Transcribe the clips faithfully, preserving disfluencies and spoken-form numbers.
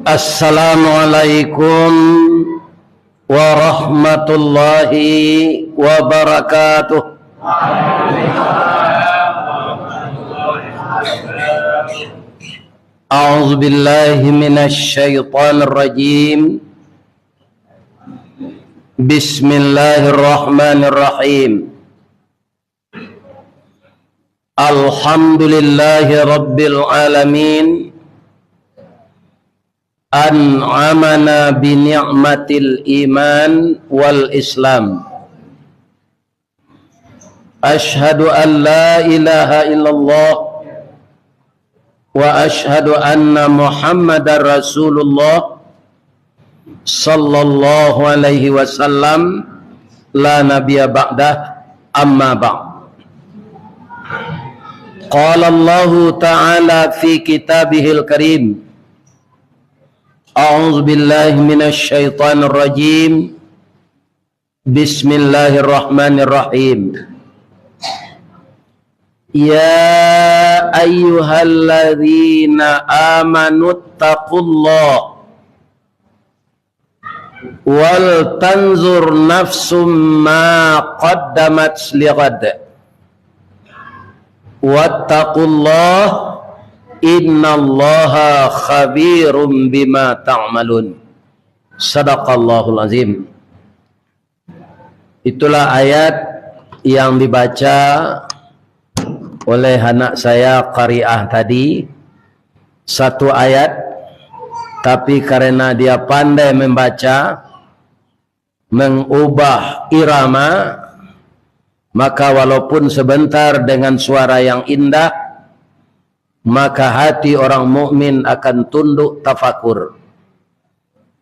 Assalamualaikum warahmatullahi wabarakatuh. A'udzubillahi minasyaitonirrajim. Bismillahirrahmanirrahim. Alhamdulillahi rabbil alamin. An'amana bi ni'matil iman wal islam. Asyhadu an la ilaha illallah wa asyhadu anna Muhammadar Rasulullah sallallahu alaihi wasallam, la nabiyya ba'dah, amma ba'd. Qala Allahu ta'ala fi kitabihil karim, a'udzu billahi minasy syaithanir rajim. Bismillahirrahmanirrahim. Ya ayyuhalladzina amanu taqullaha wal tanzur nafsum ma qaddamat lighad. Wattaqullaha innallaha khabirum bima ta'malun. Sadaqallahul azim. Itulah ayat yang dibaca oleh anak saya Qariah tadi, satu ayat, tapi karena dia pandai membaca, mengubah irama, maka walaupun sebentar dengan suara yang indah, maka hati orang mukmin akan tunduk tafakur.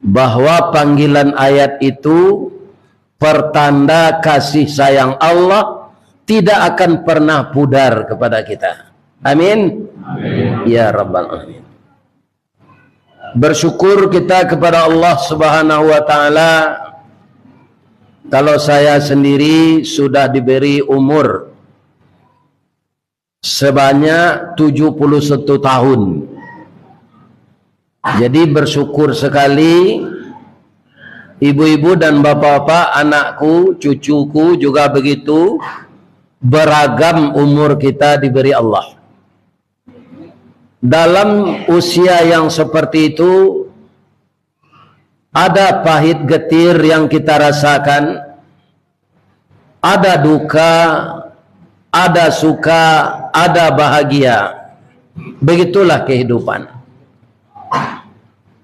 Bahwa panggilan ayat itu pertanda kasih sayang Allah tidak akan pernah pudar kepada kita. Amin. Amin. Ya Rabbal Alamin. Bersyukur kita kepada Allah Subhanahu wa Ta'ala, kalau saya sendiri sudah diberi umur sebanyak tujuh puluh satu tahun. Jadi, bersyukur sekali, ibu-ibu dan bapak-bapak, anakku, cucuku juga begitu, beragam umur kita diberi Allah. Dalam usia yang seperti itu, ada pahit getir yang kita rasakan, ada duka, ada suka, ada bahagia. Begitulah kehidupan.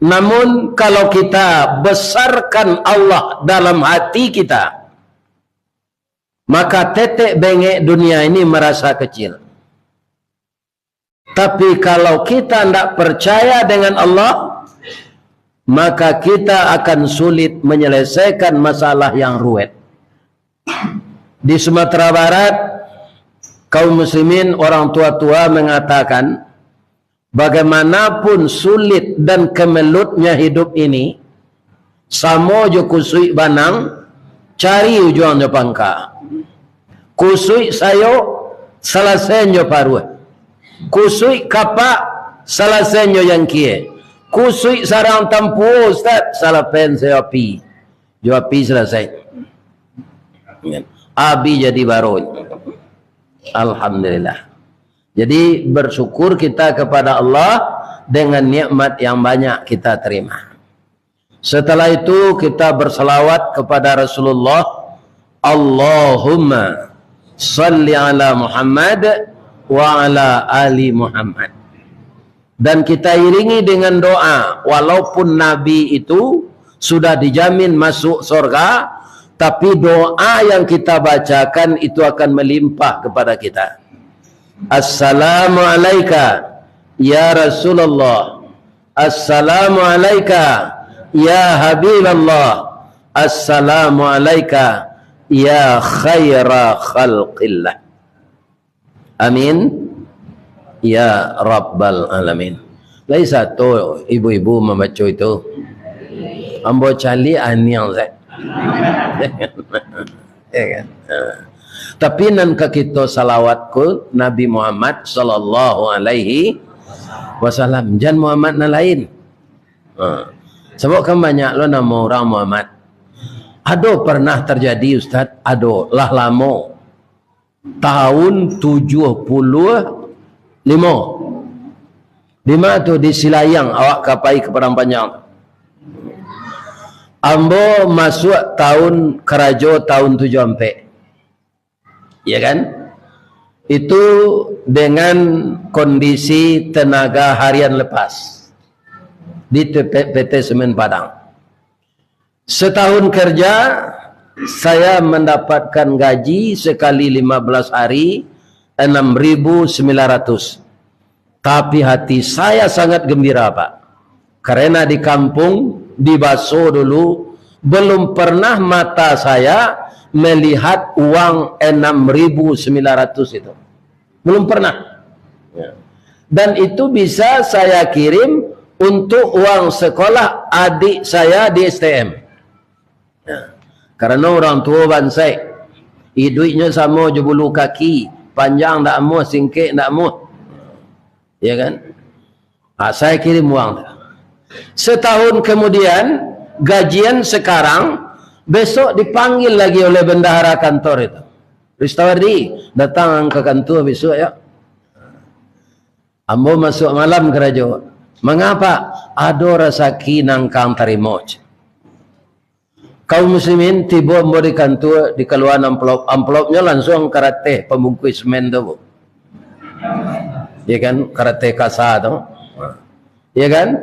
Namun, kalau kita besarkan Allah dalam hati kita, maka tetek bengek dunia ini merasa kecil. Tapi kalau kita ndak percaya dengan Allah, maka kita akan sulit menyelesaikan masalah yang ruwet. Di Sumatera Barat, kaum muslimin, orang tua-tua mengatakan, bagaimanapun sulit dan kemelutnya hidup ini, samo jo kusuik banang, cari ujuangnyo pangka. Kusuik sayok, salasainyo paruah. Kusuik kapak, salasainyo jangkie. Kusuik sarang tampuo, Ustaz, salapain sayo api. Jo api salasai. Abi jadi baro. Alhamdulillah. Jadi, bersyukur kita kepada Allah dengan nikmat yang banyak kita terima. Setelah itu, kita bersalawat kepada Rasulullah, Allahumma salli ala Muhammad wa ala ali Muhammad. Dan kita iringi dengan doa, walaupun Nabi itu sudah dijamin masuk sorga, tapi doa yang kita bacakan itu akan melimpah kepada kita. Assalamu alaika, ya Rasulullah. Assalamu alaika, ya Habiballah. Assalamu alaika, ya khaira khalqillah. Amin. Ya Rabbal Alamin. Lai sato ibu-ibu mambaco itu. Ambo caliak aniang se. Ya kan? Ha. Tapi nan ka kito salawat ku Nabi Muhammad sallallahu alaihi wasallam. Jan Muhammad nan lain. Ha. Sabab kan banyak lo namo urang Muhammad. Ado pernah tarjadi, Ustaz? Ado, lah lamo. Tahun tujuah puluah limo. Di ma tu? Di Silayang, awak ka pai ka Padang Panjang. Ambo masuak tahun karajo tahun tujuah ampek. Ya kan? Itu dengan kondisi tenaga harian lepas di T P, P T Semen Padang. Setahun kerja, saya mendapatkan gaji sekali lima belas hari, enam ribu sembilan ratus. Tapi hati saya sangat gembira, Pak. Karena di kampung, di Baso dulu, belum pernah mata saya melihat uang enam ribu sembilan ratus itu. Belum pernah. Ya. Dan itu bisa saya kirim untuk uang sekolah adik saya di S T M. Ya. Karena orang tua bansaik, iduiknyo samo jo bulu kaki, panjang ndak amuah, singkek ndak amuah. Ya kan? Ha, saya kirim uang tu. Setahun kemudian, gajian sekarang, besok dipanggil lagi oleh bendahara kantor itu. Ristawardi, datang ka kantor besok, ya. Ambo masuak malam karajo. Mangapa? Ado rasaki nan kang tarimo. Kaum muslimin, tibo ambo di kantua, dikaluaan amplop. Amplopnyo lansuang karateh pambungkuih semen tu, Bu. Ya kan? Karateh kasa tu. Ya kan?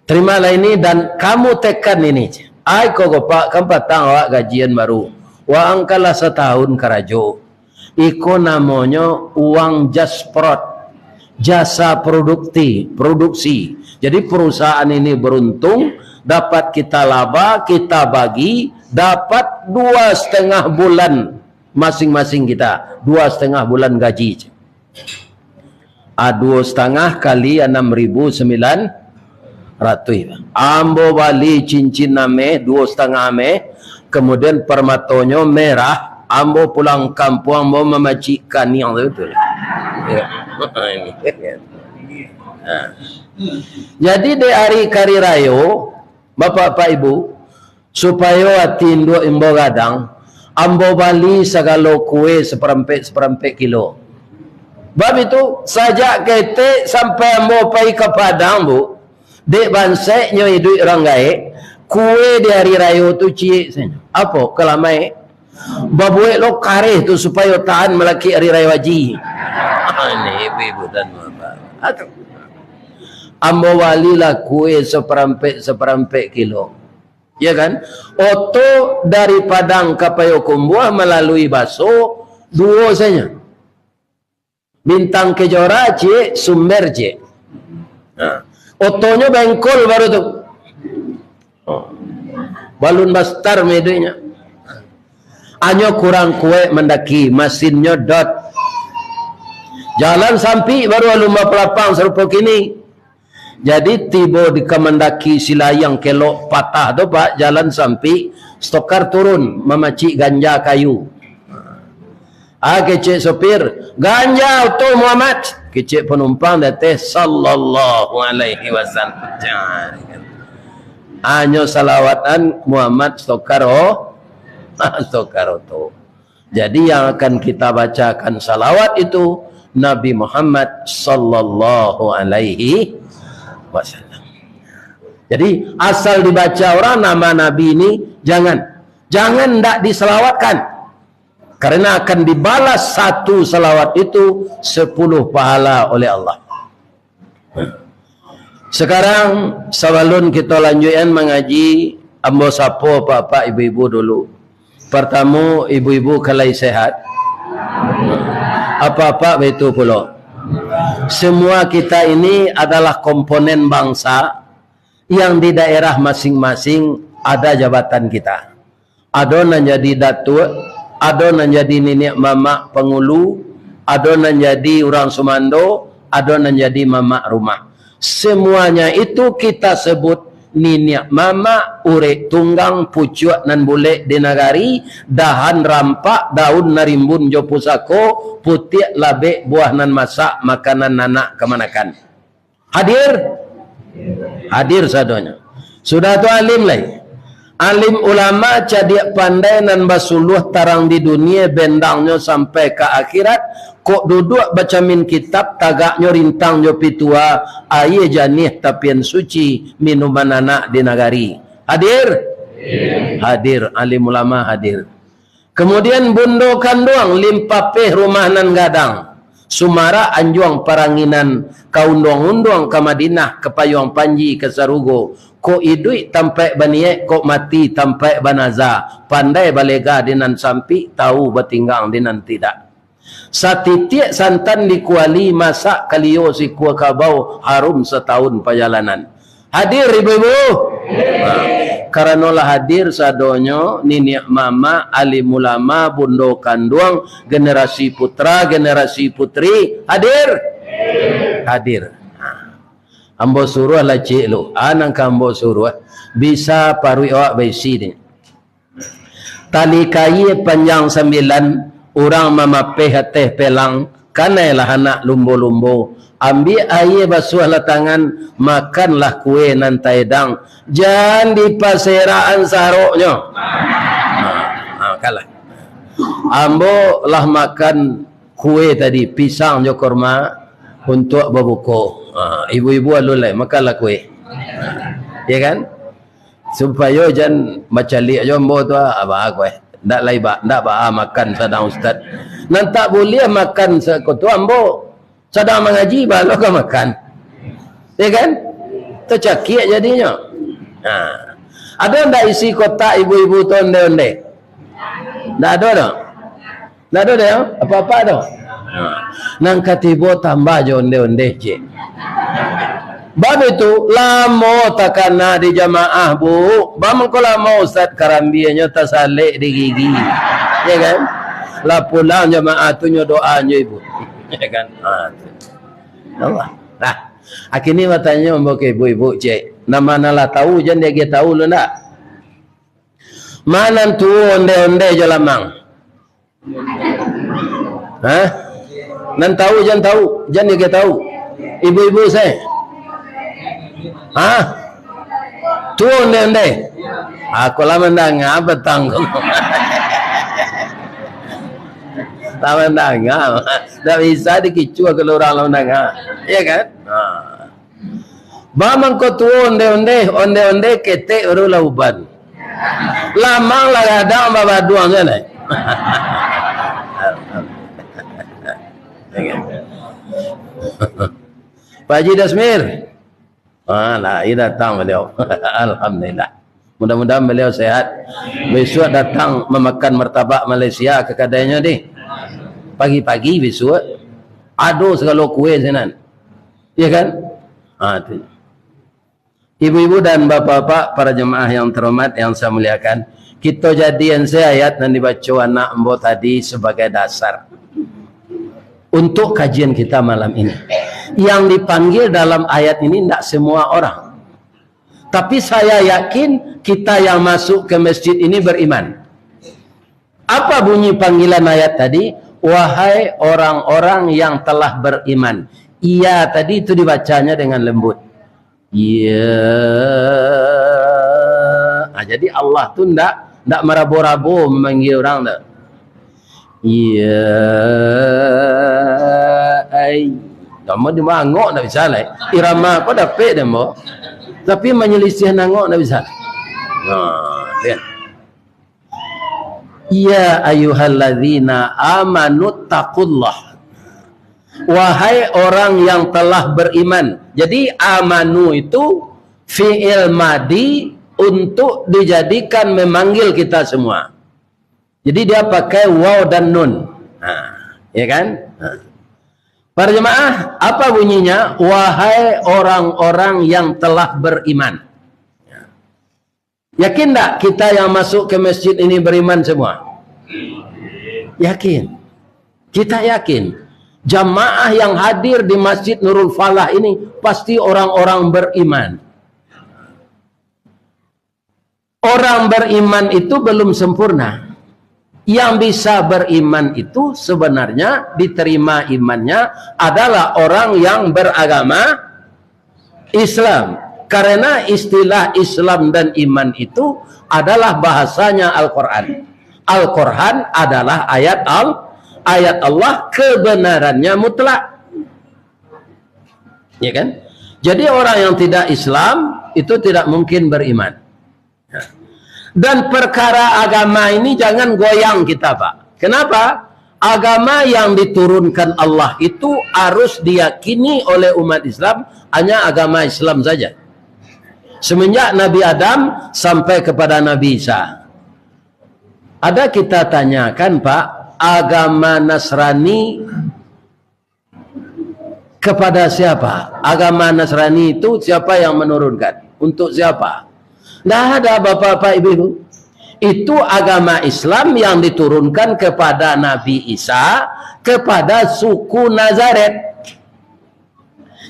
Terimalah ini dan kamu tekan ini. Ai ko, Pak, kan patang awak gajian baru. Wa angkalah satahun karajo. Iko namonyo uang jasprod, jasa produkti, produksi. Jadi, perusahaan ini beruntung, dapat kita laba, kita bagi, dapat dua setengah bulan masing-masing kita, dua setengah bulan gaji. Ah, duo satangah kali anam ribu sambilan ratuih. Ambo bali cincin ameh, duo satangah ameh, kemudian parmatonyo merah, ambo pulang kampuang, ambo mamacik kaniang tu, betul. Ya. Ini. Ha. Jadi, di hari kari rayo, Bapak-bapak, Ibu, supayo ati induak ambo gadang, ambo bali sagalo kue saparampek-saparampek kilo. Bab itu, sajak ketek sampai ambo pai ka Padang, Bu, dek bansaiknyo iduik urang gaek, kue di hari rayo tu ciek sajo. Apo, kalamaik? Babuek lo kareh tu supayo tahan malakik hari rayo haji. Ini ibu-ibu dan bapak. Atu. Ambo balilah kue saparampek-saparampek kilo. Ya kan? Oto dari Padang ka Payokumbuah malalui Baso, duo sajo. Bintang Kejora ciek, Sumber ciek. Nah, otonyo bengkol baru tu. Oh. Balun bastar meduinyo. Anyo kurang kuek mandaki, masinnyo dot. Jalan sampik baru alun bapalapang sarupo kini. Jadi, tibo di ka mandaki Silayang, kelok patah tu, Pak, jalan sampik, stokar turun, mamacik ganja kayu. Ah, kecek sopir, "Ganja oto Muhammad." Kecek panumpang di ateh, "Sallallahu alaihi wasallam." Anyo salawatan Muhammad stokar, oh, stokar oto. Jadi, yang akan kita bacakan salawat itu Nabi Muhammad sallallahu alaihi wasallam. Jadi, asal dibaca orang nama Nabi ini, jangan. Jangan ndak disalawatkan. Karena akan dibalas satu salawat itu sepuluh pahala oleh Allah. Sekarang, sabalun kito lanjuikan mangaji, ambo sapo apak-apak, ibu-ibu dulu. Partamo, ibu-ibu ka lai sehat. Apak-apak baitu pulo. Semua kita ini adalah komponen bangsa yang di daerah masing-masing ada jabatan kita. Ado nan jadi datuak, ado nan jadi niniak mamak pangulu, ado nan jadi urang sumando, ado nan jadi mamak rumah. Semuanya itu kita sebut niniak mamak, urek tunggang, pucuak nan bulek di nagari, dahan rampak, daun narimbun jo pusako, putiak labek, buah nan masak, makanan anak kamanakan. Hadir? Hadir sadonyo. Sudah tu alim lai. Alim ulama cadiak pandai nan basuluah tarang di dunia, bendangnyo sampai ka akhirat, kok duduak bacamin kitab, tagaknyo rintang jo pitua, aia janiah tapian suci, minuman anak di nagari. Hadir? Hadir, alim ulama hadir. Kemudian bundo kanduang limpapeh rumah nan gadang, sumarak anjuang paranginan, ka unduang-unduang ka Madinah, ka payuang panji ka sarugo, kok iduik tampaik baniaik, kok mati tampaik banaza, pandai balega di nan sampik, tahu batinggang di nan tidak. Satitiak santan di kuali, masak kalio sikua kabau, harum satahun pajalanan. Hadir ibu-ibu? Ha. Karano lah hadir sadonyo, niniak mamak, alim ulama, bundo kanduang, generasi putra, generasi putri, hadir? Hadir. Ha. Ambo suruah lah cik lu, a nan ka ambo suruah, bisa paruik awak baisi ni. Tali kaia panjang sambilan, urang mamapeh ateh pelang, kanailah anak lumbo-lumbo, ambiak aia basuahlah tangan, makanlah kue nan taedang, jan dipaserakan saroknyo. Ha, ha, kalah. Ambo lah makan kue tadi, pisang jo korma untuak babuko. Ha, ibu-ibu alun lai, makanlah kue. Ya kan? Supayo jan bacaliak jo ambo tu, ah, bah, kueh. Ndak lai ba-, ndak baa makan sadang ustaz. Nan tak buliah makan sako tu ambo. Sadang mangaji, baa lo ka makan. Ya kan? Tacakiak jadinyo. Ha. Ado ndak isi kotak ibu-ibu tu onde-onde? Ndak ado doh. Ndak ado doh, apa-apa doh. Ha. Nan katibo tambah jo onde-onde, cik. Bab itu, lamo takana di jamaah, Bu. Bamangko lamo Ustaz karambianyo tasalek di gigi. Ya kan? Lah pulang jamaah tu nyo doa nyo ibu. Ya kan? Ha, tu. Allah. Nah, akini batanyo ambo ka ibu-ibu, cik. Nan ma nan lah tahu, jan diagiah tahu lu ndak? Ma nan tuo onde-onde jo lamang? Ha? Nan tahu jan tahu, jan diagiah tahu. Ibu-ibu se. Ha? Tuo onde-onde. Aku lah mandanga patang ko. Lah mandanga. Ndak bisa dikicuah kalau urang lah mandanga. Ya kan? Ha. Bamangko tuo onde-onde, onde-onde ketek baru lah uban. Lamang lah gadang babaduang se lai. Pak Haji Dasmir. Ah, lah, iya datang beliau. Alhamdulillah. Mudah-mudahan beliau sehat. Besok datang mamakan martabak Malaysia ka kadainyo deh. Pagi-pagi besok. Ado sagalo kue sinan. Ya kan? Ha, tu. Ibu-ibu dan bapak-bapak, para jemaah yang terhormat, yang saya muliakan, kito jadian se ayat nan dibaco anak ambo tadi sebagai dasar untuk kajian kita malam ini. Yang dipanggil dalam ayat ini ndak semua orang. Tapi saya yakin kita yang masuk ke masjid ini beriman. Apa bunyi panggilan ayat tadi? "Wahai orang-orang yang telah beriman." "Ya" tadi itu dibacanya dengan lembut. "Ya." Ah, jadi Allah tu ndak, ndak marabo-rabo memanggil orang tu. "Ya, ai." Kamu di mangok ndak bisa lai. Irama ko dapek deh, Mbok. Tapi manyelisih nangok ndak bisa. Nah, ya. "Ya ayyuhalladzina amanu taqullah." Wahai orang yang telah beriman. Jadi, amanu itu fi'il madi untuk dijadikan memanggil kita semua. Jadi, dia pakai waw dan nun. Ha, ya kan? Ha. Para jemaah, apa bunyinya? "Wahai orang-orang yang telah beriman." Yakin tak kita yang masuk ke masjid ini beriman semua? Yakin. Kita yakin. Jamaah yang hadir di Masjid Nurul Falah ini pasti orang-orang beriman. Orang beriman itu belum sempurna. Yang bisa beriman itu sebenarnya diterima imannya adalah orang yang beragama Islam. Karena istilah Islam dan iman itu adalah bahasanya Al-Quran. Al-Quran adalah ayat Al-, ayat Allah, kebenarannya mutlak. Ya kan? Jadi orang yang tidak Islam itu tidak mungkin beriman. Ya. Dan perkara agama ini jangan goyang kita, Pak. Kenapa? Agama yang diturunkan Allah itu harus diyakini oleh umat Islam, hanya agama Islam saja. Semenjak Nabi Adam sampai kepada Nabi Isa. Ada kita tanyakan, Pak, agama Nasrani kepada siapa? Agama Nasrani itu siapa yang menurunkan? Untuk siapa? Ndak ada, Bapak-bapak, Ibu-ibu. Itu agama Islam yang diturunkan kepada Nabi Isa, kepada suku Nazaret.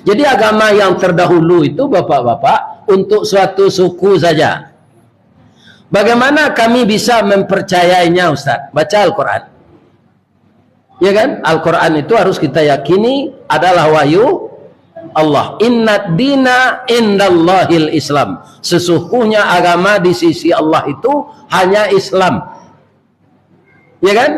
Jadi agama yang terdahulu itu, Bapak-bapak, untuk suatu suku saja. Bagaimana kami bisa mempercayainya, Ustaz? Baca Al-Quran. Ya kan? Al-Quran itu harus kita yakini adalah wahyu Allah. "Innad dina indallahil Islam." Sesungguhnya agama di sisi Allah itu hanya Islam. Ya kan?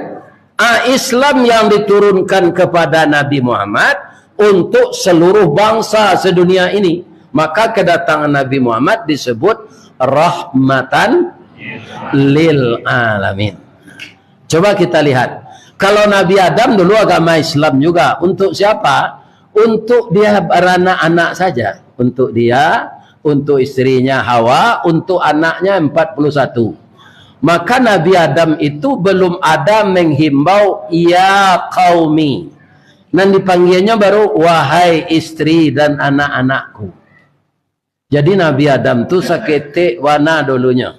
Ah, Islam yang diturunkan kepada Nabi Muhammad untuk seluruh bangsa sedunia ini. Maka kedatangan Nabi Muhammad disebut rahmatan lil alamin. Coba kita lihat. Kalau Nabi Adam dulu agama Islam juga. Untuk siapa? Untuk dia baranak-anak saja. Untuk dia, untuk istrinya Hawa, untuk anaknya empat puluh satu. Maka Nabi Adam itu belum ada menghimbau, "Ya qaumi." Nan dipanggiannya baru, "Wahai istri dan anak-anakku." Jadi Nabi Adam tu saketek bana dulunyo.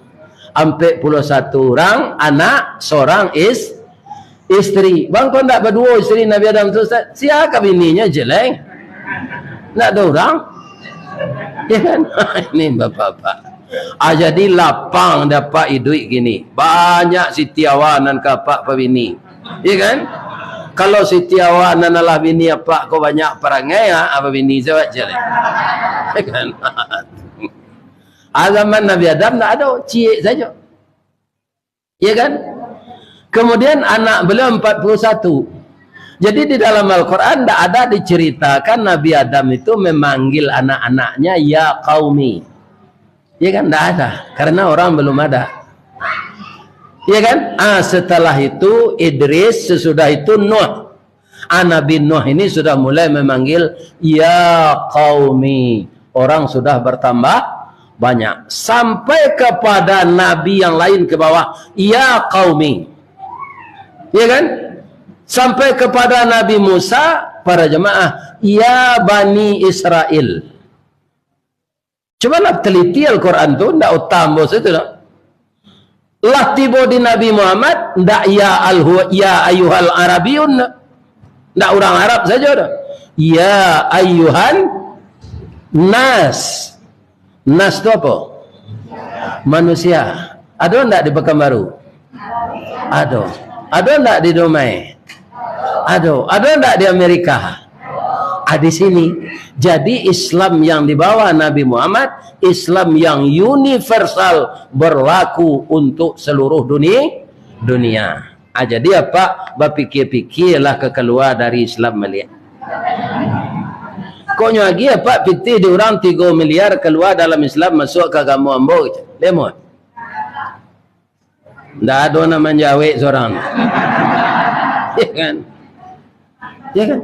Ampek puluah satu urang, anak, sorang is-, istri. Bang, kok ndak baduo istri Nabi Adam tu, Ustaz? Sia ka bininyo jeleng. Ndak ado urang. Ya kan? Ini bapak-bapak. Ah, jadi lapang dapat iduik gini. Banyak Siti Hawa nan ka apak pabini. Iya kan? Kalau Siti Hawa nan alah bini apak ko banyak parangai, ha, apa bini jawab je lah. Iya kan? Ah, zaman Nabi Adam ndak ado, ciek sajo. Iya kan? Kemudian anak beliau empat puluh satu. Jadi di dalam Al-Quran ndak ada diceritakan Nabi Adam itu memanggil anak-anaknya, "Ya qaumi." Ya kan? Ndak ada. Karena orang belum ada. Ya kan? Ah, setelah itu Idris, sesudah itu Nuh. Ah, Nabi Nuh ini sudah mulai memanggil, "Ya qaumi." Orang sudah bertambah banyak. Sampai kepada nabi yang lain ke bawah, "Ya qaumi." Ya kan? Sampai kepada Nabi Musa, para jemaah, "Ya Bani Israel." Cubalah teliti Al-Quran tu, ndak utam bos itu dah. Lah tibo di Nabi Muhammad, ndak ya alhu-, ya ayyuhal Arabiyun, ndak. Ndak urang Arab sajo dah. Ya ayyuhan nas. Nas tu apo? Manusia. Ado ndak di Pekanbaru? Ado. Ado ndak di Dumai? Ado. Ado ndak di Amerika? Ah, di sini. Jadi Islam yang dibawa Nabi Muhammad, Islam yang universal, berlaku untuk seluruh duni-, dunia. Ah, jadi apak bapikir-pikirlah ka kalua dari Islam baliak. Koknyo lagi apak pitih di urang tigo miliar kalua dalam Islam masuak ka agamo ambo, gitu. Lemot. Ndak ado nan manjawek surang. Ya kan? Ya kan?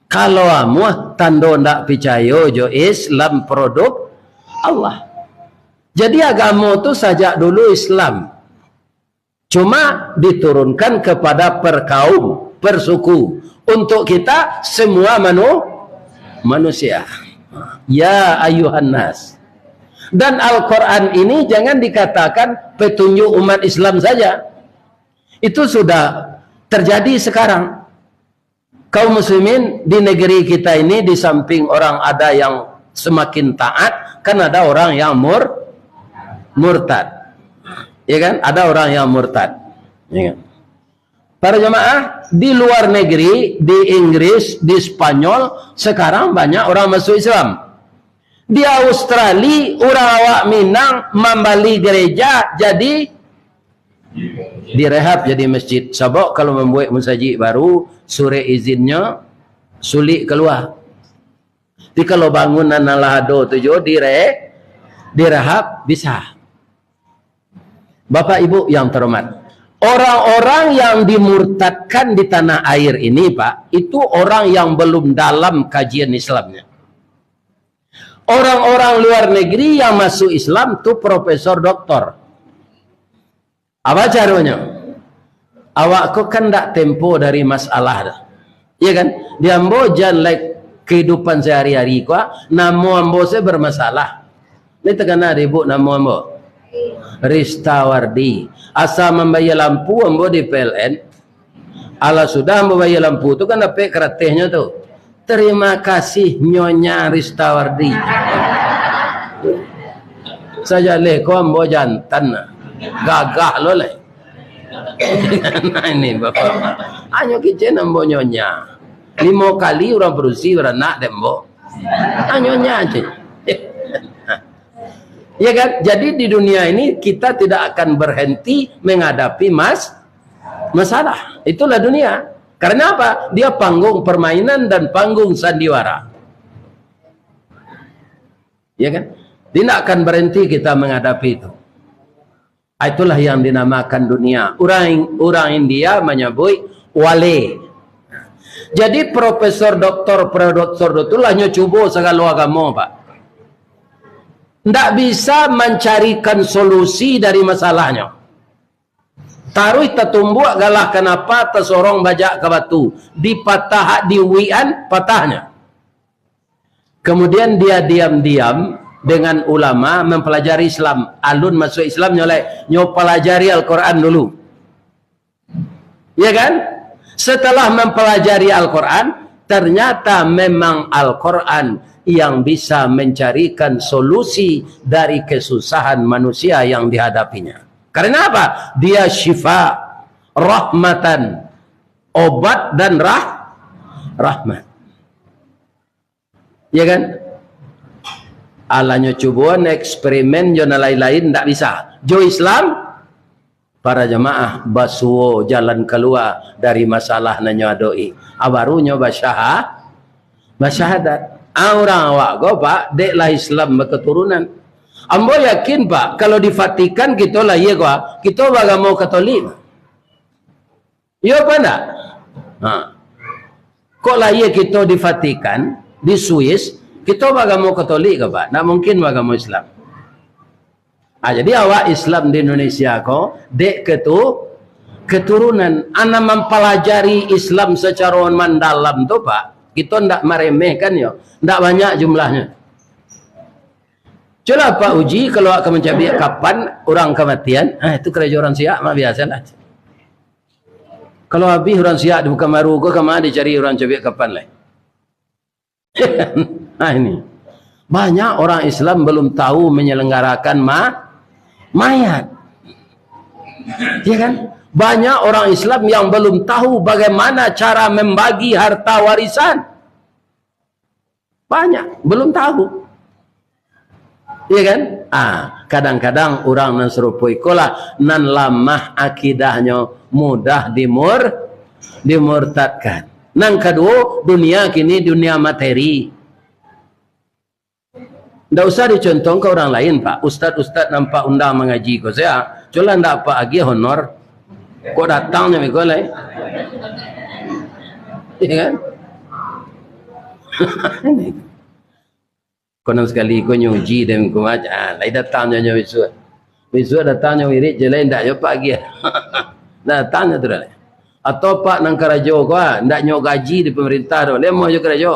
Kalau amuah tando ndak picayo jo Islam produk Allah. Jadi agamo tu sajak dulu Islam. Cuma diturunkan kepada per kaum, per suku. Untuk kita semua manu-, manusia. Ya ayyuhan nas. Dan Al-Quran ini jangan dikatakan petunjuk umat Islam saja. Itu sudah terjadi sekarang. Kaum muslimin di negeri kita ini, di samping orang ada yang semakin taat, kan ada orang yang mur-, murtad. Ya kan? Ada orang yang murtad. Ya kan? Para jemaah, di luar negeri, di Inggris, di Spanyol, sekarang banyak orang masuk Islam. Di Australia, urang awak Minang mambali gereja jadi direhab jadi masjid. Sabab kalau mambuek musajik baru, surek izinnyo sulik kalua. Tapi kalau bangunan nan lah ado tu juo dire-, direhab, bisa. Bapak Ibu yang terhormat, orang-orang yang dimurtadkan di tanah air ini, Pak, itu orang yang belum dalam kajian Islamnya. Orang-orang luar negeri yang masuk Islam tu profesor, doktor. Apa caronyo? Awak ko kan ndak tempo dari masalah tu. Iya kan? Di ambo jan like kehidupan sehari-hari ko, namo ambo se bermasalah. Ni takana ribut namo ambo. Ristawardi. Asa mambayar lampu ambo di P L N. Alah sudah ambo bayar lampu tu kan dapek karatihnyo tu. "Terima kasih, Nyonya Ristawardi." Sajaleh ko ambo jantan. Gagah lo lai. Nah, ini bapak. Hanyo kecek ambo nyonya. Limo kali urang padusi baranak dek ambo. Hanyo nyonya aja. Ya kan? Jadi di dunia ini kita tidak akan berhenti menghadapi mas-, masalah. Itulah dunia. Karena apa? Dia panggung permainan dan panggung sandiwara. Ya kan? Tidak akan berhenti kita menghadapi itu. Itulah yang dinamakan dunia. Urang, urang India manyabuik wale. Jadi profesor, doktor, pro doktor tu lah nyo cubo sagalo agamo, Pak. Ndak bisa mancarikan solusi dari masalahnyo. Taruih tatumbuak galah kanapa, tasorong bajak ka batu, dipatah, diuwikan, patahnyo. Kemudian dia diam-diam dengan ulama mempelajari Islam. Alun masuk Islam nyo lai, nyo pelajari Al-Quran dulu. Ya kan? Setelah mempelajari Al-Quran, ternyata memang Al-Quran yang bisa mencarikan solusi dari kesusahan manusia yang dihadapinya. Karena apa? Dia syifa, rahmatan, obat dan rah-, rahmat. Ya kan? Alah nyo cuboan eksperimen jo nan lain-lain, ndak bisa. Jo Islam, para jamaah, basuo jalan kalua dari masalah nan nyo adoi. Ah, baru nyo basyaha-, basyahadat. Ah, urang awak ko, Pak, dek lah Islam bakaturunan. Ambo yakin, Pak, kalau di Vatikan kito lahia ko, ah, kito bagamo Katolik. Iyo apa ndak? Ha. Kok lahia kito di Vatikan, di Swiss, kito bagamo Katolik ka, Pak? Ndak mungkin bagamo Islam. Ah, jadi awak Islam di Indonesia ko, dek ketu-, keturunan. Anak mampalajari Islam secara mandalam tu, Pak, kito ndak maremehkan yo. Ndak banyak jumlahnyo. Cubolah Pak uji, kalau awak ka mancabiak kapan urang kamatian, ah, itu karajo urang siak mah, biasalah. Kalau abih urang siak di Pekanbaru ko, kama dicari urang cabiak kapan lai? Ah, ini. Banyak orang Islam belum tahu menyelenggarakan ma-, mayat. Ya kan? Banyak orang Islam yang belum tahu bagaimana cara membagi harta warisan. Banyak, belum tahu. Iya kan? Ah, kadang-kadang urang nan sarupo ikolah nan lamah akidahnyo, mudah dimur-, dimurtadkan. Nan kaduo, dunia kini dunia materi. Ndak usah dicontohkan urang lain, Pak. Ustad-ustad nan Pak undang mangaji ko sajo, cubolah ndak Pak agiah honor. Kok datangnyo beko lai? Iya kan? Konon sakali ko nyo uji dek Ungku Maj, ah, lai datangnyo nyo bisuak. Bisuak datangnyo wirik je lai, ndak jo Pak agiah. Datangnyo tu dah lai. Atau Pak nan karajo ko, ah, ndak nyo gaji di pemerintah tu, lai amuah jo karajo.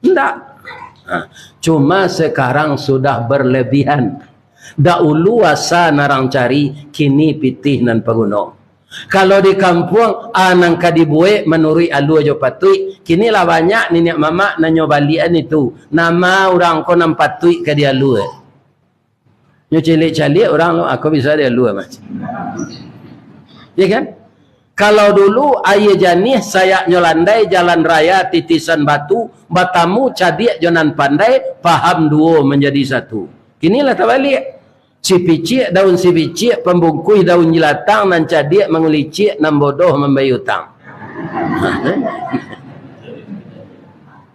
Ndak. Ha, cuma sekarang sudah berlebihan. Dahulu asa nan urang cari, kini pitih nan paguno. Kalau di kampuang, a nan ka dibuek manuruik alua jo patuik, kini lah banyak niniak mamak nan nyo baliakan itu. Nama urang ko nan patuik ka dialua. Nyo caliak-caliak urang lo, a ko bisa dialua mah. Ya kan? Kalau dulu aia janiah sayaknyo landai, jalan raya titisan batu, batamu cadiak jo nan pandai, paham duo manjadi satu. Kini lah tabaliak. Sipiciak daun sipiciak, pambungkuih daun jilatang, nan cadiak manguliciak, nan bodoh mambayia utang.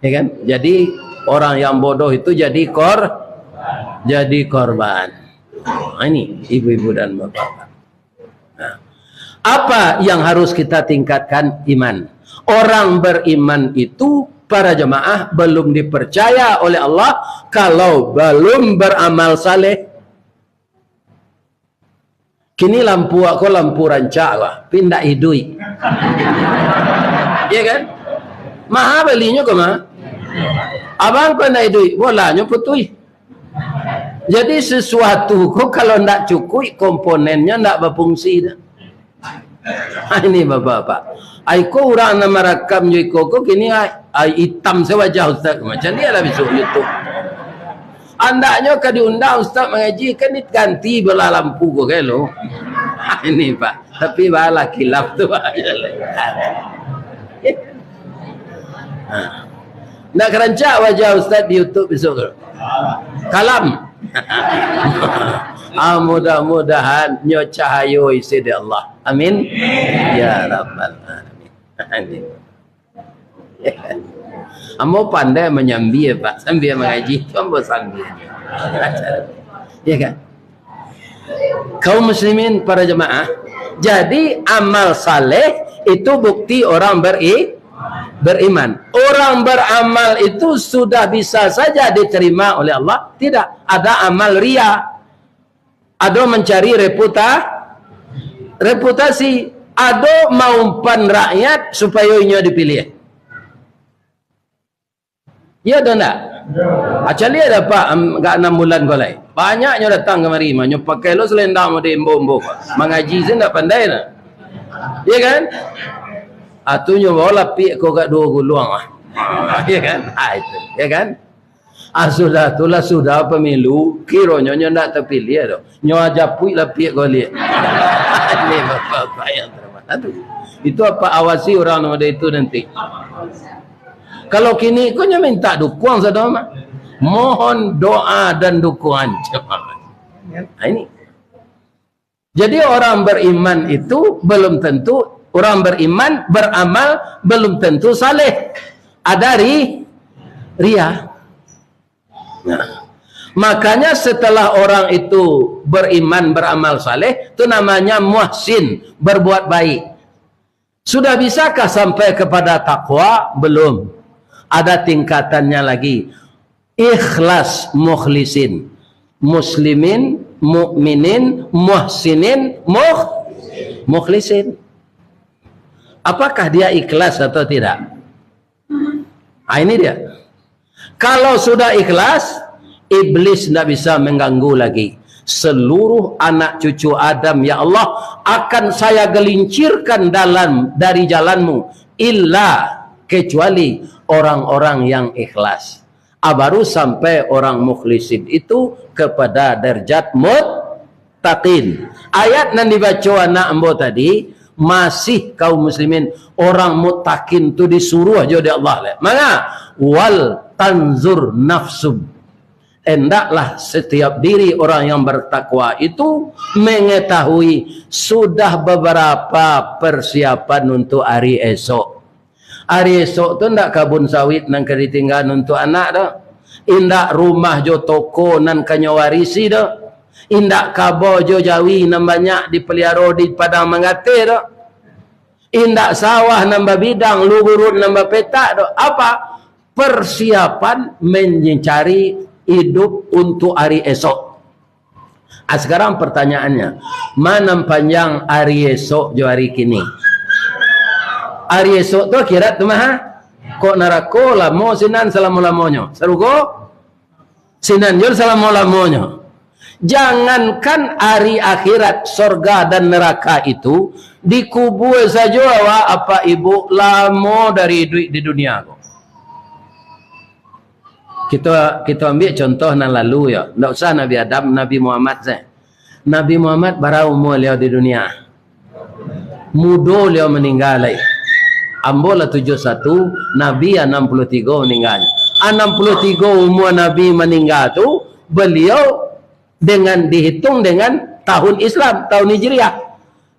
Ya kan? Jadi, orang yang bodoh itu jadi kor-, jadi korban. Nah, ini ibu-ibu dan bapak-bapak. Nah, apa yang harus kita tingkatkan? Iman. Orang beriman itu, para jemaah, belum dipercaya oleh Allah kalau belum beramal saleh. Kini lampu ko lampu rancak ko, tapi ndak iduik. Iya kan? Maha balinyo ko mah. Abang ko ndak iduik, bolanyo putuih. Jadi sesuatu ko kalau ndak cukuik komponennya, ndak bafungsi dah. Ini bapak-bapak. Ai ko urang nan marakam jo iko ko kini ai, ai itam se wajah ustaz. Macam dia lah besok YouTube. Andaknyo ka diundang ustaz mangaji, kan diganti bola lampu ko kan lo. Ini pak. Tapi balah kilaf tu. Ha. Ndak karancak wajah ustaz di YouTube besok tu. Kalam. Ah, mudah-mudahan nyo cahayo isi dek Allah. Amin. Ya rabbal alamin. Amin. Ambo pandai manyambia, Pak, sambia mangaji tu ambo sambia. Ya kan? Kaum muslimin, para jemaah, jadi amal saleh itu bukti orang beri-, beriman. Orang beramal itu sudah bisa saja diterima oleh Allah. Tidak, ada amal ria. Ado mancari reputa-, reputasi. Ado maumpan rakyat supayo inyo dipiliah. Iya atau ndak? Acali ada pak, am, agak anam bulan ko lai. Banyaknyo datang kamari, mah nyo pakai lo selendang mode embo-embo. Mangaji se ndak pandai nah. Iya kan? Atunyo bawa lapik ko agak duo guluang ah. Iya kan? Ah, itu. Iya kan? Ah, sudah tu lah, sudah pemilu, kironyo nyo ndak tapiliah doh. Nyo aja puik lapik ko liak. Ini bapak-bapak yang terhormat. Aduh. Itu apa awasi orang mode itu nanti. Kalau kini ko nyo minta dukuang sado mah. Mohon doa dan dukungan. Nah, ini. Jadi orang beriman itu belum tentu, orang beriman, beramal belum tentu saleh. Ada ri-, ria. Nah, makanya setelah orang itu beriman, beramal saleh, itu namanya muhsin, berbuat baik. Sudah bisakah sampai kepada takwa? Belum. Ada tingkatannya lagi. Ikhlas mukhlisin. Muslimin, mukminin, muhsinin, mukh-, mukhlisin. Apakah dia ikhlas atau tidak? Ah, ini dia. Kalau sudah ikhlas, iblis ndak bisa mengganggu lagi. Seluruh anak cucu Adam, ya Allah, akan saya gelincirkan dalam, dari jalan-Mu, illa, kecuali orang-orang yang ikhlas. Ah, baru sampai orang mukhlisin itu kepada derajat mut-, muttaqin. Ayat nan dibaco anak ambo tadi, masih kaum muslimin, orang muttaqin tu disuruah jo dek Allah. Manga? Wal tanzur nafsum. Hendaklah setiap diri orang yang bertakwa itu mengetahui sudah beberapa persiapan untuk hari esok. Ari esok tu ndak kabun sawit nan ka ditinggaan untuak anak doh. Indak rumah jo toko nan ka nyo warisi doh. Indak kabo jo jawi nan banyak dipaliaro di padang manggateh doh. Indak sawah nan babidang, luruik nan bapetak doh. Apa? Persiapan mencari hidup untuk ari esok. Ah, sekarang pertanyaannya, ma nan panjang ari esok jo ari kini? Ari esok tu akhirat tu mah, ha? Kok narako lamo sinan salamo-lamonyo? Sarugo sinan jo salamo-lamonyo. Jangankan ari akhirat, sorga dan neraka itu, dikubua sajo awak apak ibuk lamo dari iduik di dunia ko. Kito, kito ambiak contoh nan lalu yo. Ndak usah Nabi Adam, Nabi Muhammad sajo. Nabi Muhammad bara umua baliau di dunia? Mudo liau maningga lai. Ambo lah tujuah satu, Nabi anam puluah tigo maningganyo. Anam puluah tigo umua Nabi maningga tu, baliau dengan, dihitung dengan tahun Islam, tahun Hijriah.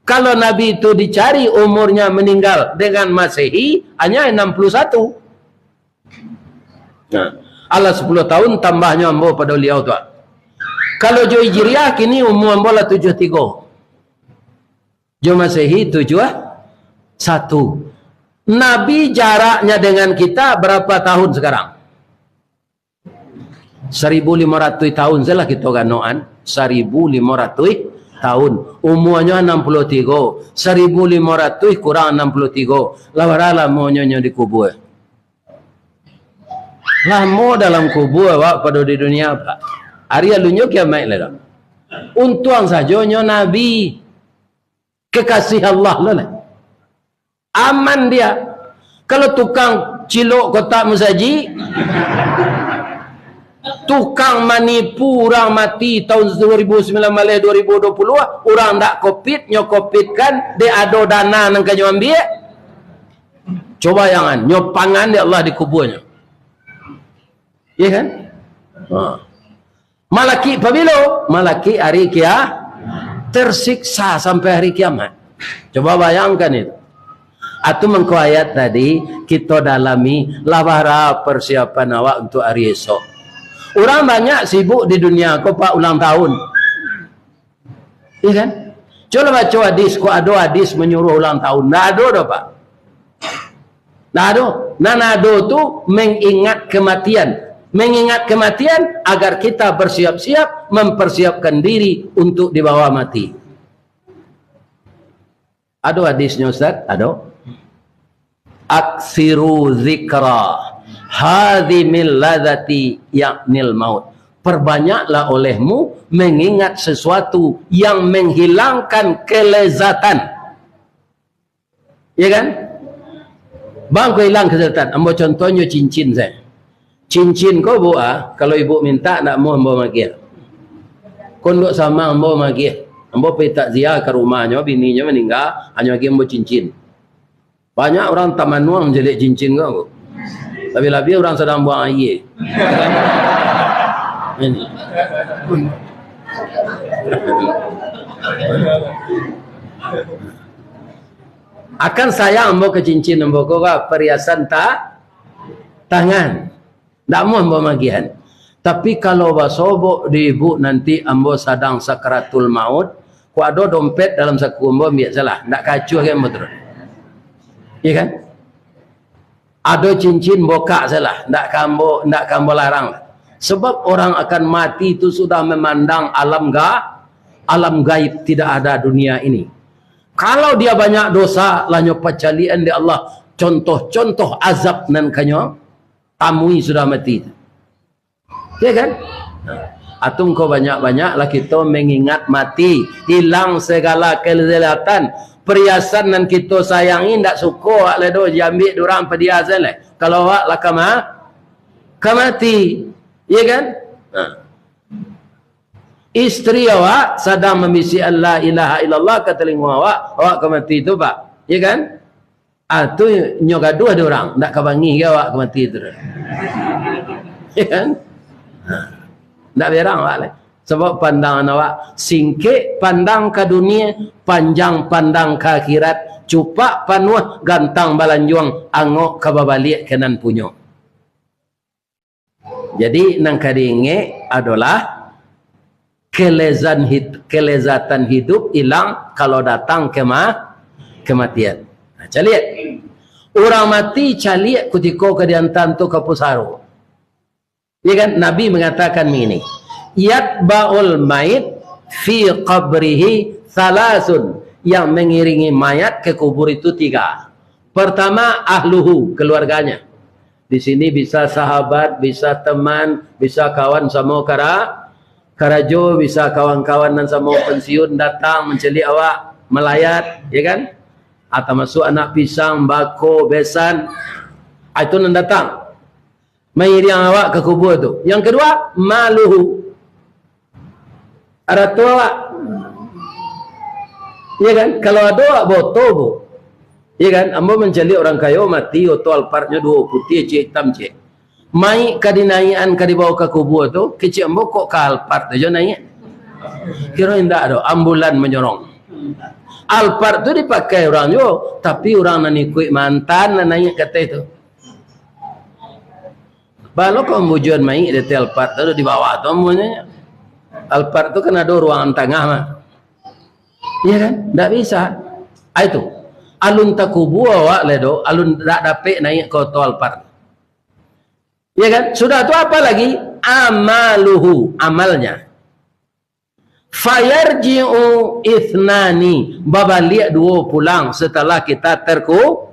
Kalau Nabi tu dicari umurnya meninggal dengan Masehi, hanya anam puluah satu. Nah, alah sapuluah tahun tambahnyo ambo pado liau tu. Kalau jo Hijriah, kini umua ambo lah tujuah tigo. Jo Masehi tujuah satu. Nabi jaraknya dengan kita berapa tahun sekarang? Saribu limo ratuih tahun sajolah kito ganokan. Saribu limo ratuih tahun. Umuanyo anam puluah tigo. Saribu limo ratuih kurang anam puluah tigo. Lah bara lamonyo nyo dikubua? Lamo dalam kubua awak pado di dunia, Pak. Ari alunyo kiamaik lah dah. Untuang sajo nyo Nabi. Kekasih Allah lo lah. Aman dia. Kalau tukang cilok kotak musajik, tukang manipu urang mati tahun dua ribu sembilan belas, dua ribu dua puluh, urang ndak covid, nyo covid-kan, dek ado dana nan ka nyo ambiak. Coba jangan, nyo pangan dek Allah dikubuanyo. Iya kan? Ha. Malakik pabilo? Malakik hari kia-, tersiksa sampai hari kiamat. Coba bayangkan itu. Atu mangko ayat tadi, kito dalami, lah bara persiapan awak untuk hari esok. Urang banyak sibuk di dunia ko, Pak, ulang tahun. Iya kan? Cubolah baco hadis, kok ado hadis manyuruah ulang tahun? Ndak ado doh, Pak. Ndak ado. Nan ado tu mengingat kematian. Mengingat kematian agar kita bersiap-siap, mempersiapkan diri untuk dibawa mati. Ado hadisnyo, Ustaz? Ado. "Aksiru zikra hadimil ladzati, yaknil maut." Perbanyaklah olehmu mengingat sesuatu yang menghilangkan kelezatan. Ya kan? Bang, ko hilang kelezatan. Ambo contohnyo cincin sajo. Cincin ko, Bu, ah, kalau ibu minta, ndak amuah ambo magiah. Ko ndak samo ambo magiah. Ambo pai takziah ka rumahnyo, bininyo maningga, hanyo agiah ambo cincin. Banyak urang tamanuang mancaliak cincin ko, Bu. Labiah-labiah urang sadang buang aia. Ini. Akan sayang ambo ka cincin ambo ko, ka pariasan ta-, tangan. Ndak amuah ambo magiahan. Tapi kalau basobok di ibu nanti ambo sadang sakaratul maut, kok ado dompet dalam saku ambo, ambiak sajolah. Ndak ka acuah ka ambo tu. Iya kan? Ado cincin, bukak sajolah. Ndak ka ambo, ndak ka ambo larang. Sebab orang akan mati itu sudah memandang alam ga-, alam gaib, tidak ada dunia ini. Kalau dia banyak dosa, lah nyo pacaliakan dek Allah contoh-contoh azab nan ka nyo tamui sudah mati tu. Ya kan? Atu mangko banyak-banyaklah kito mengingat mati, hilang segala kelezatan, perhiasan nan kito sayangi, ndak suko awak lai doh diambiak dek urang, padiasan lai. Kalau awak lah ka ma-, ka mati, ya kan? Nah. Isteri awak sadang mambisiakan la ilaha illallah ka talingo awak, awak ka mati tu, Pak. Ya kan? Ah, tu nyo gaduah dek urang, ndak ka bangih ka awak ka mati tu. Ya kan? Ha. Ndak berang awak lai. Sabab pandangan awak singkek pandang ka dunia, panjang pandang ka akhirat, cupak panuah gantang balanjuang, angok ka babaliak ka nan punyo. Jadi, nan ka diingek adolah kelezan hid-, kelezatan hidup ilang kalau datang kema-, kematian. Nah, caliak. Urang mati caliak kutiko ka diantaan tu ka pusaro. Ya kan? Nabi mangatakan ini, "Yatba'ul mait fi qabrihi salasun," yang mangiringi mayat ke kubur itu tiga. Pertama, ahluhu, keluarganya. Di sini bisa sahabat, bisa teman, bisa kawan samo kara-, karajo, bisa kawan-kawan nan samo pensiun datang mancaliak awak, malayat, ya kan? Ah, tamasuak anak pisang, bako, besan. Ah, itu nan datang mairiang awak ka kubur tu. Yang kedua, maluhu. Arato awak. Iya kan? Kalau ado awak baoto, Bu. Iya kan? Ambo mancaliak urang kayo mati, oto Alphardnyo duo, putiah ciek, itam ciek. Mayik ka dinaiakan, ka dibawo ka kubua tu, kecek ambo, kok ka Alphard tu jo naiak? Kiro indak do, ambulan manyorong. Alphard tu dipakai urang juo, tapi urang nan ikuik mantan nan naiak ka ateh tu. Balo kok ambo juo mayik di ateh Alphard tu, di bawah tu ambo nyo. Alphard tu kan ado ruangan tangah mah. Iya kan? Ndak bisa. Ah, itu. Alun takubua awak lai do, alun ndak dapek naiak ka oto Alphard. Iya kan? Sudah tu apa lagi? Amaluhu, amalnya. Fayarji'u ithnani, babaliak duo pulang setelah kita terku-,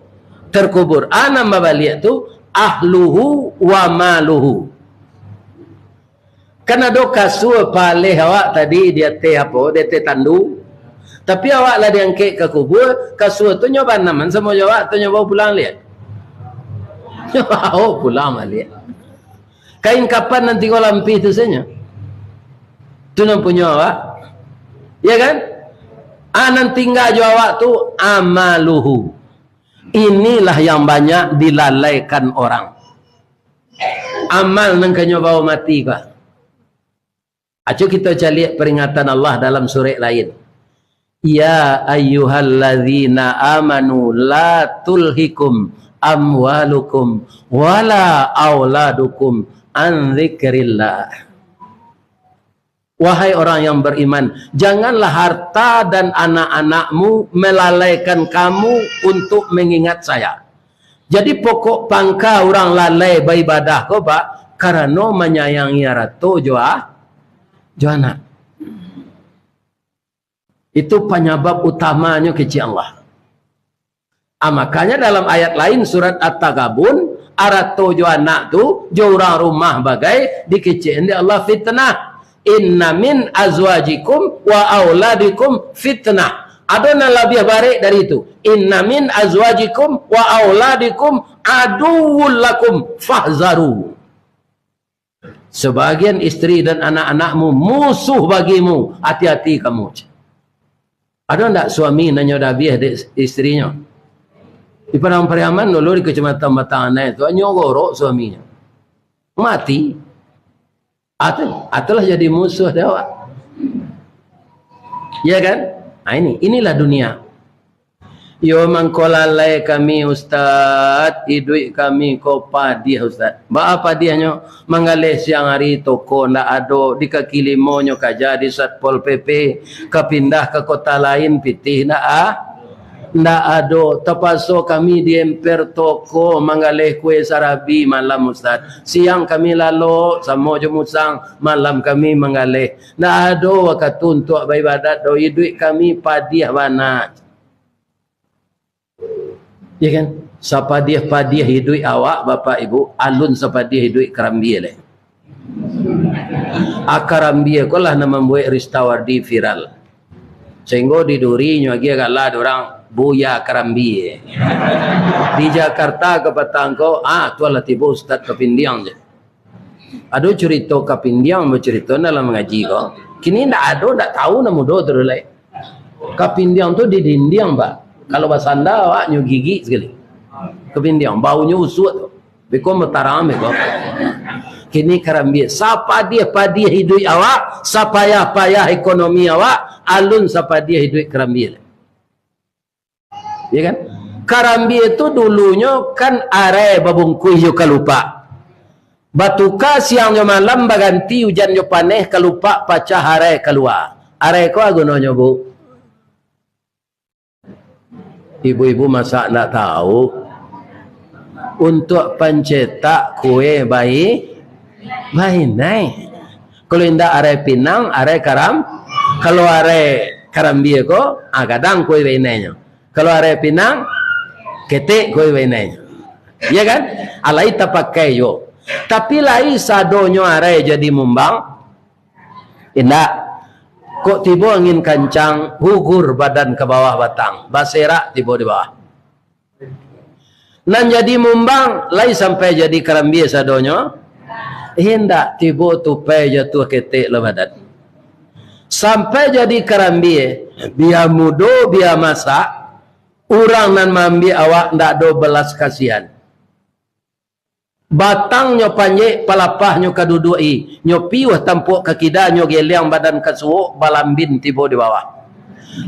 terkubur. A nan babaliak tu, ahluhu wa maluhu. Kan ado kasua paleh awak tadi di ateh apo, di ateh tandu. Tapi awak lah diangkek ka kubua, kasua tu nyo banaman samo jo awak, atau nyo bawa pulang liak? Nyo bawa pulang baliak. Kain kapan nan tigo lampih tu sajo. Tu nan punyo awak. Ya kan? Ah, nan tingga jo awak tu amaluhu. Inilah yang banyak dilalaikan orang. Amal nan kanyo bawa mati ka. Aco kito caliak peringatan Allah dalam surek lain. "Ya ayyuhalladzina amanu la tulhikum amwalukum wala auladukum an dzikrillah." Wahai orang yang beriman, janganlah harta dan anak-anakmu melalaikan kamu untuk mengingat Saya. Jadi, pokok pangka urang lalai baibadah ko, Pak, karano manyayangi arato jo a-, jo anak. Itu panyabab utamanyo kecek Allah. Ah, makanya dalam ayat lain surat At-Taghabun, arato jo anak tu, jo urang rumah bagai, dikecekan dek Allah fitnah. "Inna min azwajikum wa auladikum fitnah." Ado nan labiah barek dari itu. "Inna min azwajikum wa auladikum aduwwul lakum fahzaru." Sebagian isteri dan anak-anakmu musuh bagimu, hati-hati kamu. Ado ndak suami nan nyo dabiah dek isterinyo? Di Padang Pariaman dulu, di Kecamatan Batang Anai tu, nyo gorok suaminyo. Mati. Atu, atulah jadi musuh dek awak. Ya kan? Nah, ini, inilah dunia. Yo mangko lalai kami, Ustaz, iduik kami ko padiah, Ustaz. Baa padiahnyo? Manggaleh siang ari toko ndak ado, di kaki limonyo kaja di Satpol P P, ka pindah ka kota lain pitih ndak a-, ndak ado. Tapaso kami di emper toko manggaleh kue sarabi malam, Ustaz. Siang kami lalok samo jo musang, malam kami manggaleh. Ndak ado wakatu untuak baibadat doh, iduik kami padiah bana. Ya kan? Sapadiah-padiah iduik awak, Bapak Ibu, alun sapadiah iduik karambia lai. A, karambia ko lah nan mambuek Ristawardi viral. Sahinggo di Duri nyo agiah gala dek urang Buya Karambia. Di Jakarta kapatang ko, ah, tu lah tibo Ustaz Kapindiang je. Ado curito Kapindiang, bacarito dalam mangaji ko. Kini ndak ado, ndak tau nan mudo tu lai. Kapindiang tu di dindiang, Pak. Kalau basanda awak nyo gigik sakali. Kapindiang, baunyo usuak tu. Beko matarang beko. Kini karambia. Sapadiah-padiah iduik awak, sapayah-payah ekonomi awak, alun sapadiah iduik karambia. Ya kan? Karambia tu dulunyo kan arai babungkuih jo kalupak. Batuka siang jo malam, baganti ujan jo paneh, kalupak pacah, arai kalua. Arai ko a gunonyo, Bu? Ibu-ibu masak ndak tau? Untuak pancetak kue bai-, bainai. Kalau indak arai pinang, arai karam-, kalau arai karambia ko, ah, gadang kue bainainyo. Kalau arai pinang, ketek kue bainainyo. Ya kan? Alai tapakai juo. Tapi lai sadonyo arai jadi mumbang? Indak. Kok tibo angin kancang, gugur badan ka bawah batang, baserak tibo di bawah. Nan jadi mumbang, lai sampai jadi karambia sadonyo? Indak, tibo tupai jatuah ketek lah badan. Sampai jadi karambia, bia mudo, bia masak, urang nan maambiak awak ndak ado belas kasihan. Batangnyo panjek, palapahnyo ka duduak-i, nyo piuah tampuak ka kida, nyo geliang badan ka suok, balambin tibo di bawah.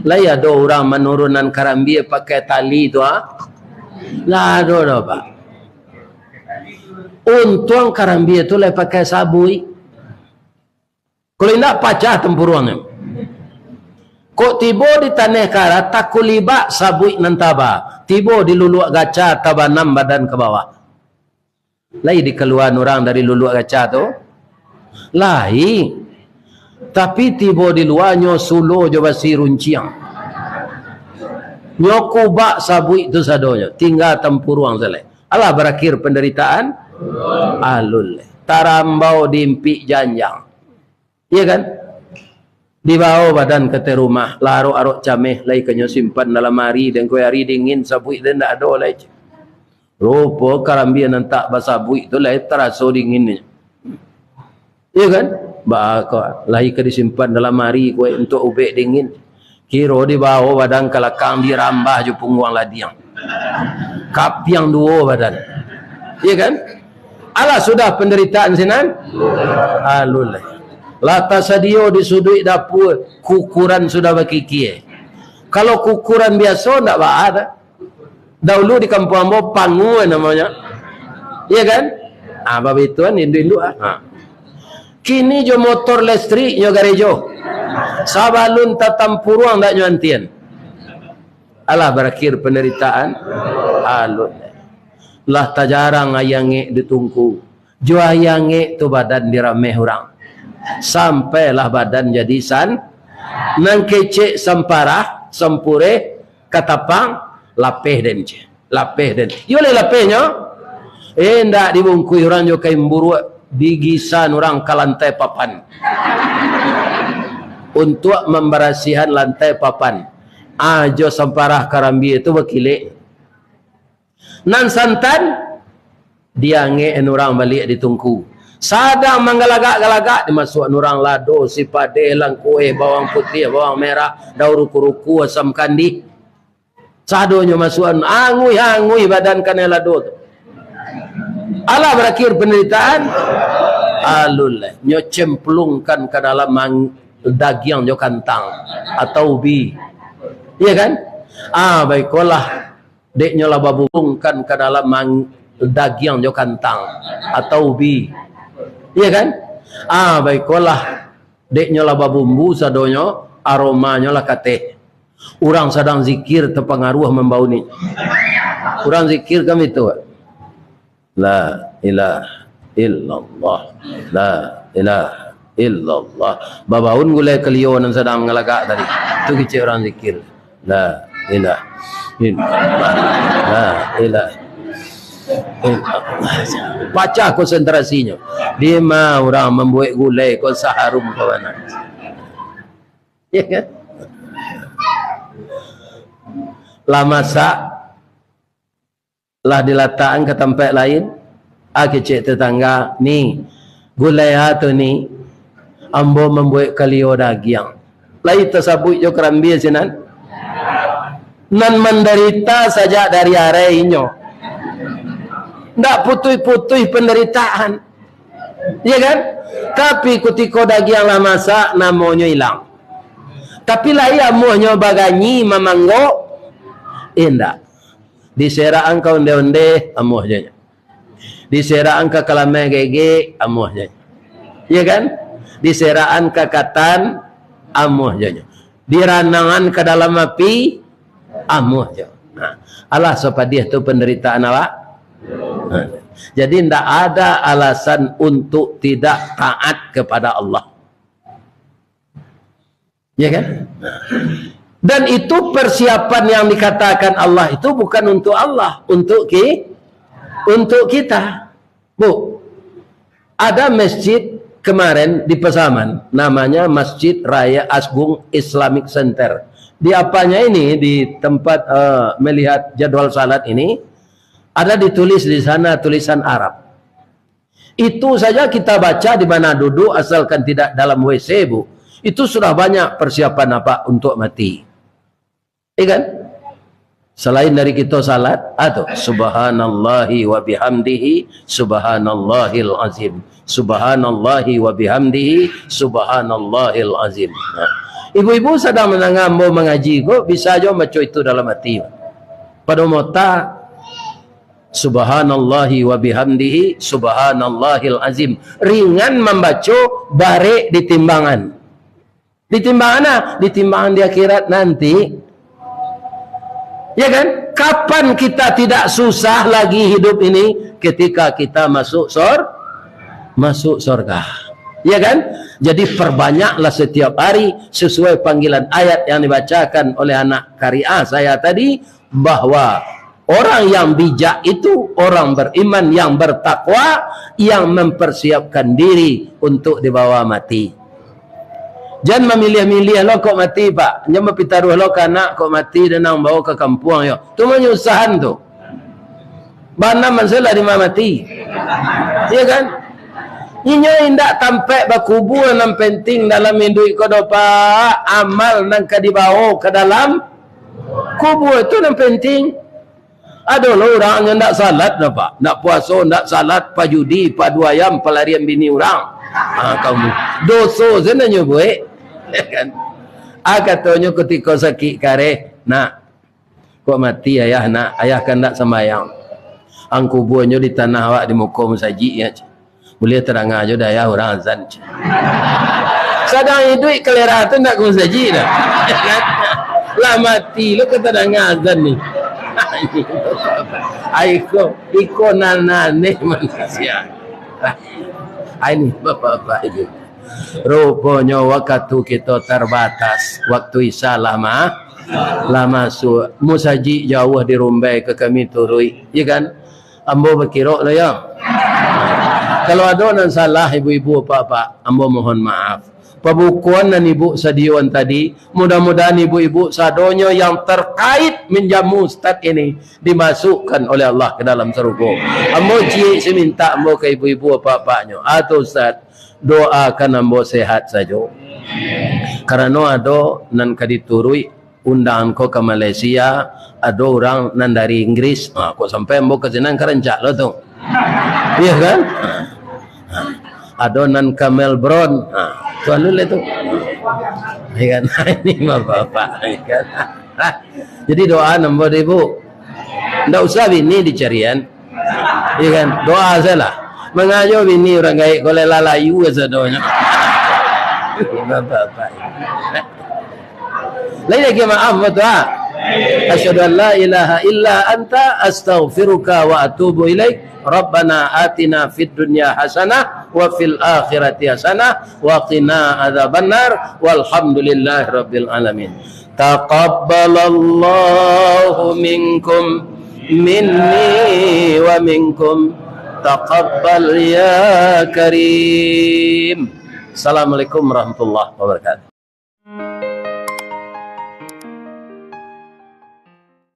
Lai ado urang manurunan karambia pakai tali tu, ha? Lah ado doh, Pak. Untuang karambia tu lai pakai sabuik. Kalau indak, pacah tampuruangnyo. Kok tibo di taneh kara, takulibak sabuik nan taba. Tibo di luluak gaca, tabanam badan ka bawah. Lai dikaluaan urang dari luluak gaca tu? Lai. Tapi tibo di lua, nyo sulo jo basi runciang. Nyo kubak sabuik tu sadonyo. Tingga tampuruang sajo. Alah barakhir pandaritaan? Alun. Tarambau di impik janjang. Iya kan? Dibawo badan ka ateh rumah, lah arok-arok cameh, lai ka nyo simpan dalam lamari, den kok ari dingin, sabuik den ndak ado lai. Rupo karambia nan tak basabuik tu lai taraso dinginnyo. Iya kan? Baa kok, lai ka disimpan dalam lamari ko untuak ubek dingin. Kiro dibawo badan ka lakang, dirambah jo pungguang ladiang. Kapiang duo badan. Iya kan? Alah sudah pandaritaan sinan? Alun lai. Lah tasadio di suduik dapua, kukuran sudah bakikia. Kalau kukuran biaso, ndak baa doh. Dahulu di kampuang ambo, pangua namonyo. Iya kan? Ah, babituan induak-induak, ah. Ha. Kini jo motor listrik nyo garejo. Sabalun tatampuruang ndak nyo antian. Alah barakhir pandaritaan. Alun. Lah tajarang aia angek di tungku. Jo aia angek tu badan dirameh urang. Sampailah badan jadi san-, nan kecek samparah, sampureh, katapang, lapeh den, ceh. Lapeh den. Iyo lai lapehnyo? Eh, ndak dibungkuih urang jo kain buruak, digisan urang ka lantai papan. Untuak mambarasiahan lantai papan. Ah, jo samparah karambia tu bakilek. Nan santan, diangek urang baliak di tungku. Sadang manggalagak-galagak, dimasuak urang lado, sipadeh, langkueh, bawang putiah, bawang merah, daun ruku-ruku, asam kandih. Sadonyo masuak, anguih-anguih badan kanai lado tu. Alah barakhir pandaritaan, alun lai. Nyo cemplungkan ka dalam mang-, dagiang jo kantang atau ubi. Iya kan? Ah, baikolah. Dek nyo lah babubungkan ka dalam mang-, dagiang jo kantang atau ubi. Iya kan? Ah, baikolah. Dek nyo lah babumbu sadonyo, aromanyo lah kateh. Urang sadang zikir tapangaruah mambau ni. Urang zikir kan itu. La ilaha illallah. La ilaha illallah. Babaun gulai kalio nan sadang ngalagak tadi. Tu kecek urang zikir. La ilaha illallah. La ilaha illallah. Pacah konsentrasinyo. Dima urang mambuek gulai ko saharum ka bana. Ya kan? Lah masak, lah dilatakkan ka tampek lain, ah, kecek tetangga, "Ni, gulai a tu ni, ambo mambuek kalio dagiang." Lai tasabuik jo karambia sinan? Nan mandarita sajak dari arai inyo. Ndak putuih-putuih pandaritaan. Iya kan? Tapi kutiko dagiang lah masak, namonyo ilang. Tapi lai amuahnyo baganyi, mamanggok? Indak. Diserakan ka onde-onde, amuah jo nyo. Diserakan ka kalamai gegek, amuah jo nyo. Iya kan? Diserakan ka katan, amuah jo nyo. Diranangan ka dalam api, amuah jo. Nah, alah sapadiah tu pandaritaan awak. Nah, jadi ndak ada alasan untuk tidak taat kepada Allah. Ya kan? Dan itu persiapan yang dikatakan Allah itu bukan untuk Allah, untuk ki-, untuk kita. Bu, ada masjid kemarin di Pasaman, namanya Masjid Raya Asgung Islamic Center. Di apanya ini, di tempat, eh, melihat jadwal salat ini, ada ditulis di sana tulisan Arab. Itu saja kita baca di mana duduk, asalkan tidak dalam W C, Bu. Itu sudah banyak persiapan apak untuk mati. Iya kan? Selain dari kita salat, ah tu, subhanallahi wa bihamdihi, subhanallahil azim. Subhanallahi wa bihamdihi, subhanallahil azim. Nah, ibu-ibu sadang mandanga ambo mangaji ko, bisa jo baco itu dalam ati. Pado mota, subhanallahi wa bihamdihi, subhanallahil azim. Ringan mambaco, barek di timbangan. Di timbangan a? Di timbangan di akhirat nanti. Ya kan? Kapan kita tidak susah lagi hidup ini? Ketika kita masuk sor-, masuk sorga. Ya kan? Jadi perbanyaklah setiap hari sesuai panggilan ayat yang dibacakan oleh anak kariah saya tadi, bahwa orang yang bijak itu orang beriman yang bertakwa, yang mempersiapkan diri untuk dibawa mati. Jan mamiliah-miliah lo kok mati, Pak. Jan bapitaruah lo ka anak kok mati, dan nan bawa ka kampuang yo. Tu manyusahan tu. Bana manselah di ma mati. Iya kan? Inyo indak tampek bakubua nan penting dalam iduik ko doh, Pak. Amal nan ka dibawa ka dalam kubua tu nan penting. Ado lo urang nyo ndak salat dah, Pak. Ndak puaso, ndak salat, pajudi, padu ayam, palarian bini urang. Ha, kamu. Doso sajo nyo buek. Ya kan? Ah, katonyo kutiko sakik kareh, "Nak, kok mati ayah, nak? Ayah kan ndak sambayang." Ang kubuanyo di tanah awak di muko musajik, ya. Buliah tadanga jo dayah urang azan. Sadang iduik kalera tu ndak ka musajik dah. Lah mati lo ka tadanga azan ni. Ai ko, iko nan aneh manusia. Ai ni bapak-bapak ibu. Ruponyo wakatu kito tarbatas. Waktu Isya lah ma-, lah masuak. Musajik jauah di Rumbai ka kami turuik, ya kan? Ambo bakirok lah, ya. Kalau ado nan salah, ibu-ibu, apak-apak, ambo mohon maaf. Pabukuan nan ibu sadioan tadi, mudah-mudahan ibu-ibu sadonyo yang terkait menjamu ustaz ini dimasukkan oleh Allah ke dalam sarugo. Ambo ciek samintak ambo ka ibu-ibu, apak-apaknyo. Atau ustaz, doakan ambo sehat sajo. Karano ado nan ka dituruik undangan ko ka Malaysia, ado urang nan dari Inggris. Ha, kok sampai ambo ka sinan ka rancak lo tu. Iya kan? Ha. Ha. Ado nan ka Melbourne. Ha, tu anu lah tu. Iya kan? Ini bapak-bapak, iya kan? Ha. Jadi doa nan ambo dek ibu. Ndak usah bini dicarian. Iya kan? Doa sajolah. Mangajo bini urang gaek ko lai lalayu kasadonyo. Bapak-bapak. Lai lagi maaf, batua. Asyhadu an la ilaha illa anta, astaghfiruka wa atubu ilaik. Rabbana atina fid dunya hasanah wa fil akhirati hasanah wa qina adzabannar. Walhamdulillahi rabbil alamin. Taqabbalallahu minkum, minni wa minkum. Taqabbal ya Karim. Assalamualaikum warahmatullahi wabarakatuh.